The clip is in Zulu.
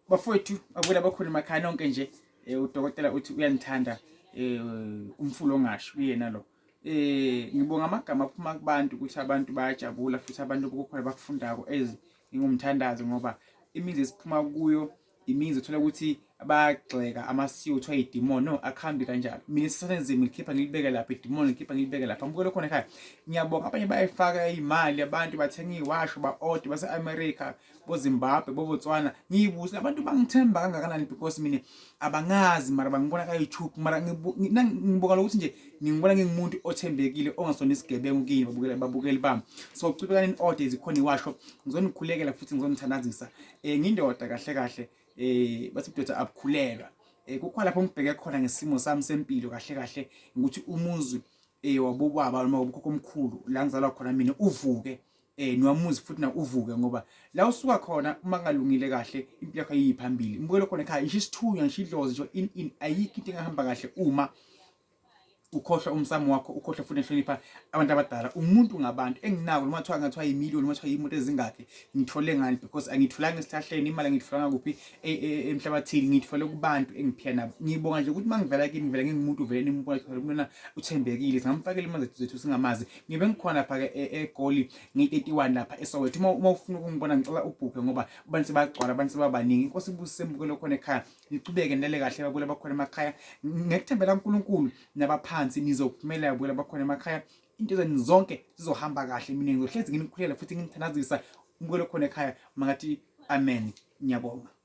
Bafowethu abuyela bakhona emakhaya nonke nje udokotela uthi uyanithanda umfulo ongashi uyena lo. Ngibonga amagama aphuma kubantu ukuthi abantu bayajabula futhi abantu kukhona bakufundako as ngingumthandazi ngoba imizi esiphuma kuyo imizi uthola ukuthi bayagxeka amasiko kuthiwa idimoni no akuhambi kanjalo. Mina sisenzima ngikhipha ngilibeke lapha idimoni ngikhipha ngilibeke lapha ngibukele khona ekhaya. Ngiyabonga abanye bayayifaka imali abantu bathenga iwasho ba-order base-America boZimbabwe boBotswana ngiyibuze abantu bangithemba kangakanani because mina abangazi mara bangibona ka-YouTube mara ngibuka lokuthi nje ngingibona ngingumuntu othembekile ongasona isigebengu kini babukeli babukeli bami so cubekani ni-order zikhona iwasho ngizonikhulekela futhi ngizonithandazisa um ngindoda kahle kahle um bathi ubudoda abukhulelwa um kukhona lapho ngibheke khona ngesimo sami sempilo kahle kahle ukuthi umuzi um wabobaba noma wabokhokho omkhulu la ngizalwa khona mina uvuke eh niwamuzi futhi na uvuke ngoba la usuka khona uma kungalungile kahle impilo yakho ayiyi phambili mbukelo khona ekhaya ngisho isithunywa ngisho idlozi ngisho in in ayikho into engahamba kahle uma ukhohlwa umsamo wakho ukhohlwa futhi enhlonipha abantu abadala umuntu ngabantu enginako noma kuthiwa ngathiwa yimiliyoni noma kuthiwa yimoto ezingakhi ngithole ngani because angitholanga esihlahleni imali angitholanga kuphi e, e, e, emhlabathini ngithole kubantu engiphila nabo ngibonga nje ukuthi uma ngivela kini ngivela ngingumuntu vele nimbona ukuthi umntwana uthembekile singamfakela imali zethu zethu singamazi ngibe ngikhona lapha-ke egoli ngiyi-31 lapha eSoweto uma uma ufuna ukungibona ngicela ubhukhe ngoba abantu sebagcwala abantu sebabaningi inkosi ibusise mbukelo khona ekhaya nichubeke nilale kahle babukela bakhona emakhaya ngekuthembela uNkulunkulu nabaphansi nizophumelela babukela bakhona emakhaya into zenu zonke zizohamba kahle mina ngizohlezi nginikhulela futhi nginithandazisa umbukelo khona ekhaya makathi amen ngiyabonga.